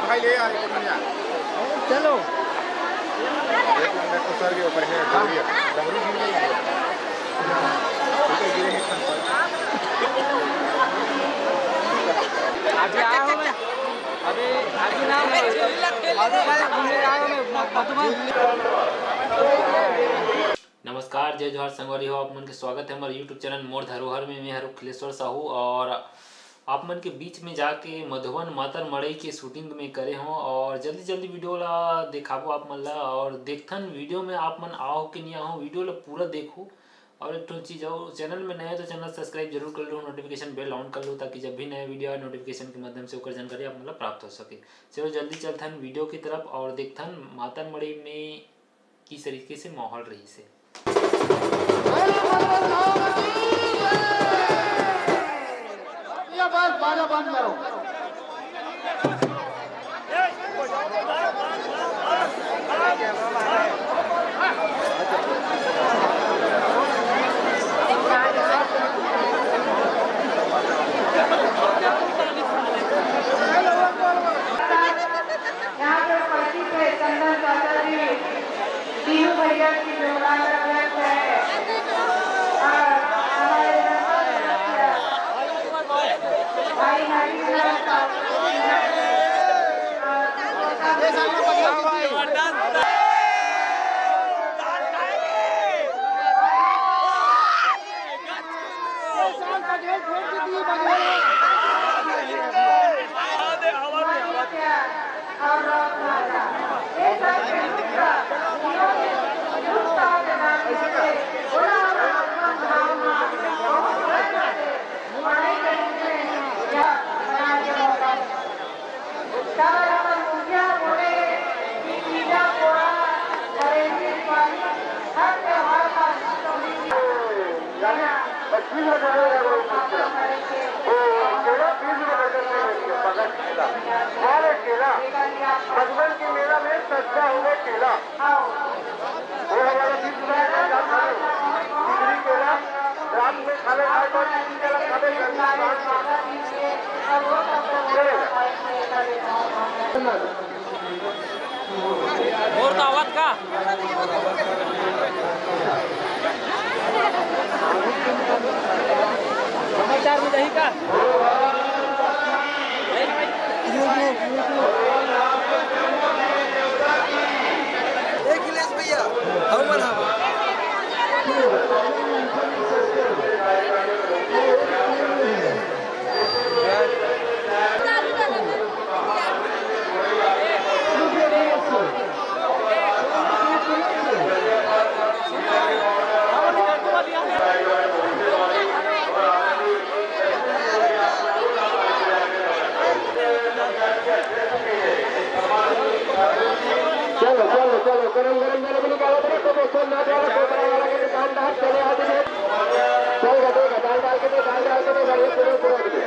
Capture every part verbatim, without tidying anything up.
भाई ले आ, एक मिनट। चलो। एक मिनट तो सर के ऊपर है, डमरू, डमरू गिर गई है। ठीक है, गिरे हैं कंपल। अभी आया हूँ मैं, अभी, अभी ना मैं, मधुबन घूमने आया हूँ मैं, मधुबन। नमस्कार, जय जोहार संगवारी हो, आप मन के स्वागत है हमारे YouTube चैनल मोर धरोहर में। मैं हर अखिलेश्वर साहू और आप मन के बीच में जाके मधुबन मातर मड़ई के शूटिंग में करे हों और जल्दी जल्दी वीडियो ला देखाबो आप मन ला। और देखथन वीडियो में आप मन आओ कि नहीं आओ, वीडियो ला पूरा देखो। और एक ठो चीज़ और, चैनल में नए हो तो चैनल सब्सक्राइब जरूर कर लो, नोटिफिकेशन बेल ऑन कर लो, ताकि जब भी नया वीडियो आए नोटिफिकेशन के माध्यम से ओकर जानकारी आप मन ला प्राप्त हो सके। चलो जल्दी चलथन वीडियो की तरफ और देखथन मातर मड़ई में किस तरीके से माहौल रहिस हे। ये बस, बाजा बंद करो। यहाँ पे उपस्थित है चंदन चाचा जी, दीनू भैया की जोरदार तालियां है। और हमारे धन्यवाद भाई हरीश राज साहब। बचपन के मेला में सस्ता हो गए केला। वो हमारा बीच में एक बात था, खिचड़ी केला, रात में खाने खाए तो खिचड़ी केला खाने का भी बात है। चलेगा। मोर तो आवत का? समाचार में जाही का? अखिलेश भैया, हमन हवन। चलो, चलो, चलो, गरम, गरम, गरम निकालो, बड़ा प्रमोशन ना जाओ, कोतरा वाला के दुकानदार चले आते हैं। चल, दे, दे, दाल डाल के दे, दाल डाल के दे, बढ़िया, पूरे, पूरे, पूरे।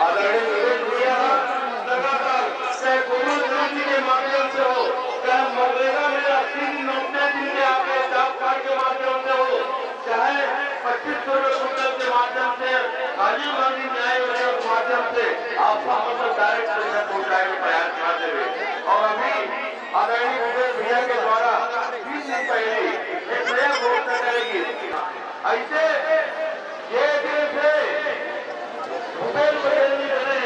आदरणीय नरेंद्र भैया लगातार चाहे कोरोना के माध्यम से हो, चाहे मनरेगा में अस्सी दिन, नब्बे दिन में आपके जॉब कार्ड के माध्यम से हो, चाहे पच्चीस सौ गांधी न्याय योजना के माध्यम से आप सब मतलब डायरेक्ट पैसा पहुंचाए के प्रयास कर देवे। और अभी आदरणीय विजय भैया के द्वारा तीन दिन पहले एक नया घोषणा करेगी। ऐसे ये दिन से भूपेश बघेल जी बने,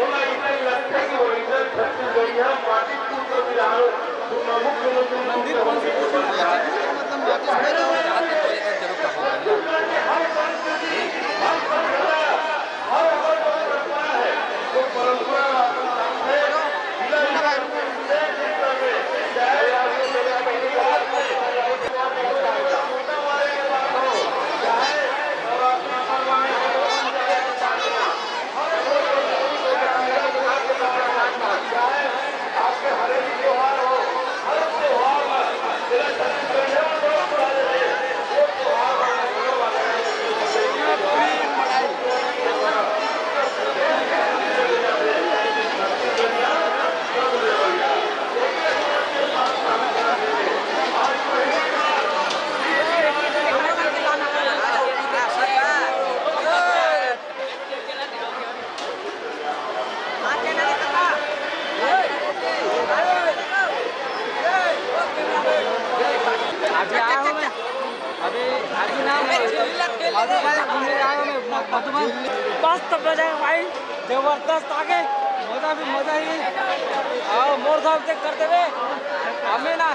ओला इसे लगथे कि ओरिजिनल छत्तीसगढ़िया, माटी पूत बिरानो, तुम मुख्यमंत्री मंदिर कौन से पूत बन जाए। अभी आया हूँ मैं, अभी, अभी ना मैं मधुबन घूमने आया हूँ मैं, मधुबन। मस्त मजा है भाई, जबरदस्त आगे, मजा भी मजा ही। आओ मोर साहब से कर देवे, हमें ना।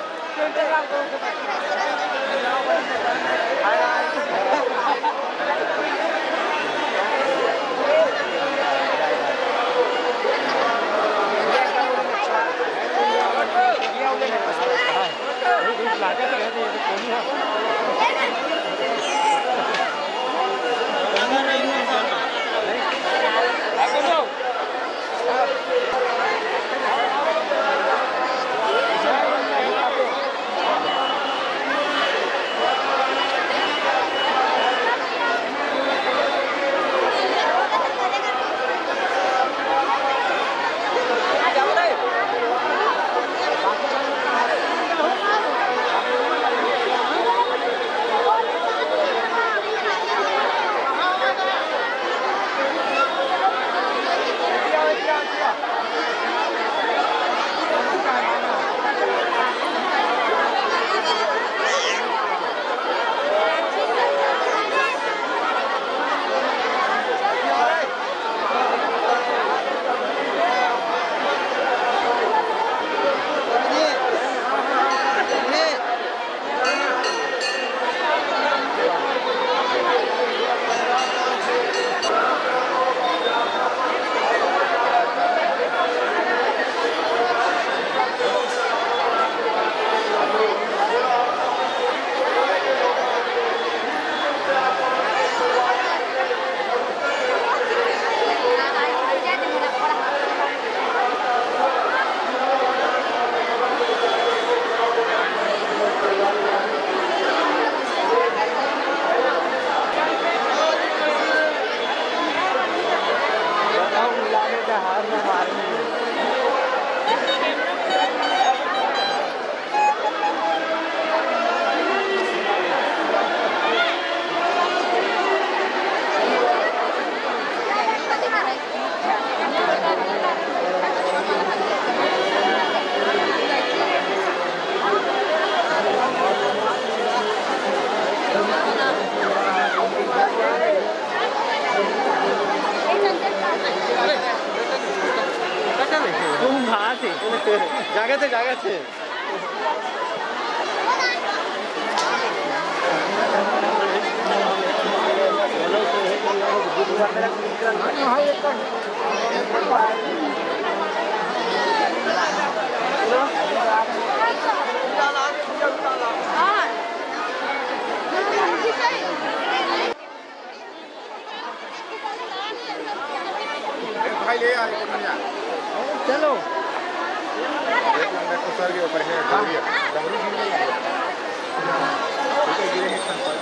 तुम बात है। जागत है, जागत है। भाई ले यार, एक मिनट यार। चलो। एक मिनट, तो सर के ऊपर है, डमरू, डमरू गिर गई है। ठीक है, गिरे हैं, संपर्क।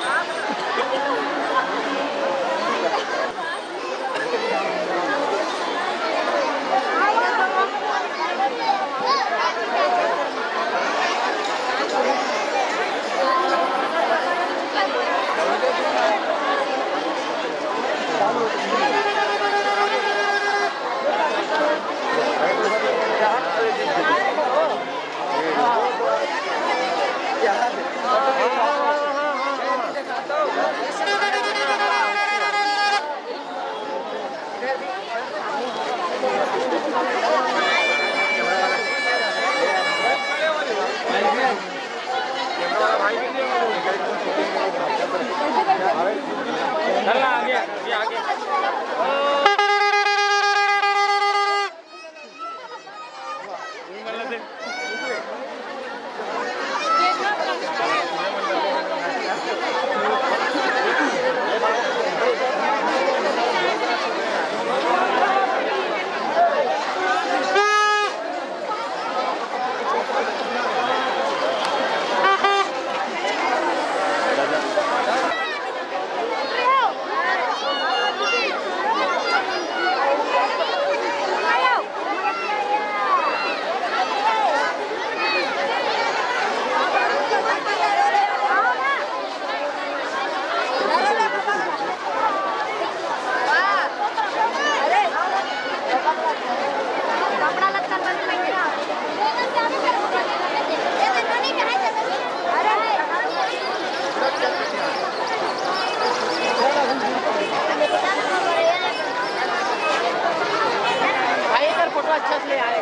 भाई, अगर फोटो अच्छा से ले आए,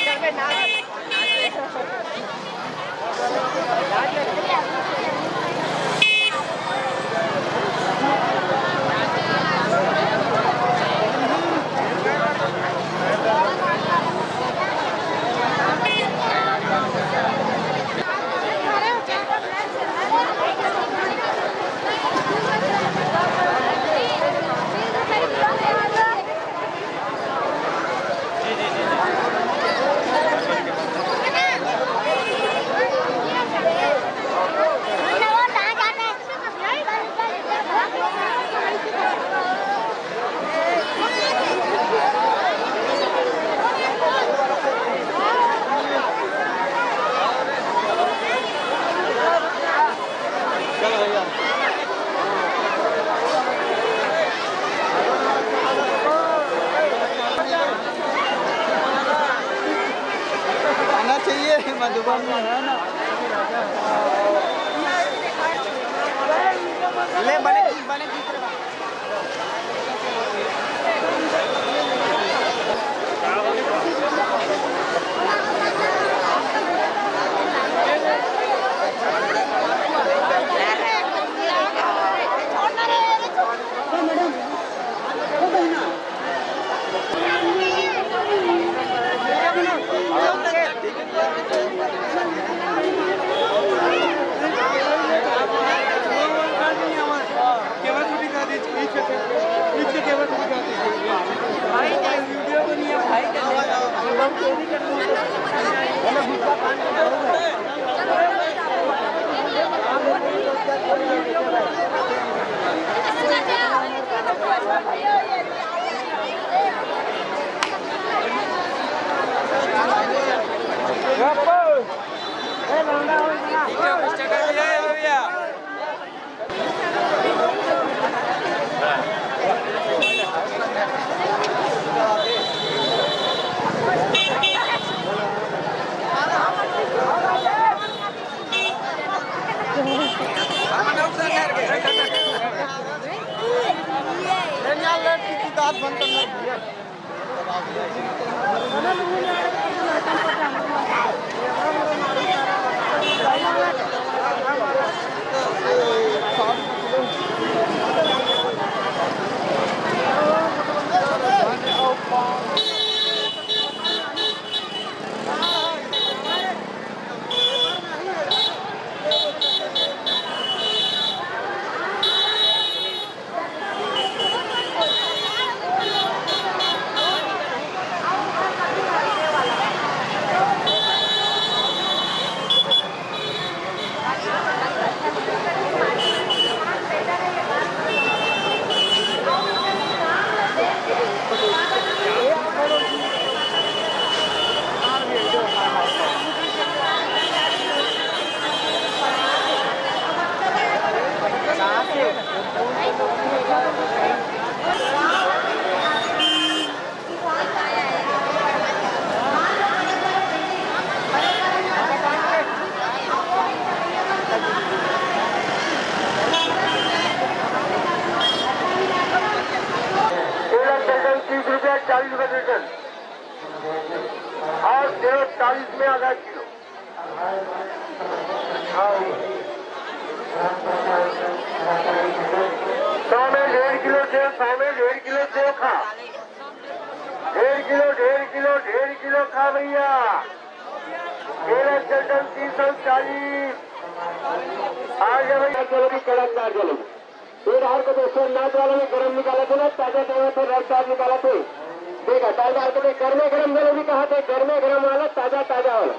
चल बे, ना। आना चाहिए, मधुबन में है ना। ले, बने खींच, बने खींच रे। तेल दर्जन तीस रुपया, चालीस रुपया दर्जन। और सेव चालीस में आधा किलो। हाँ। सौ में डेढ़ किलो सेव, सौ में डेढ़ किलो सेव खा। डेढ़ किलो, डेढ़ किलो, डेढ़ किलो। खा भैया, केला दर्जन तीन सौ चालीस। आ गया भैया, जलेबी, कड़कदार जलेबी। ये राहर को दोस्तों, नाच वाला में गरम निकाला थे ना, ताजा ताजा थे, रसदार निकाला थे। देखा, ताजा के लिए गर्मे गरम जलेबी कहा थे, गर्मे गरम वाला, ताजा ताजा वाला।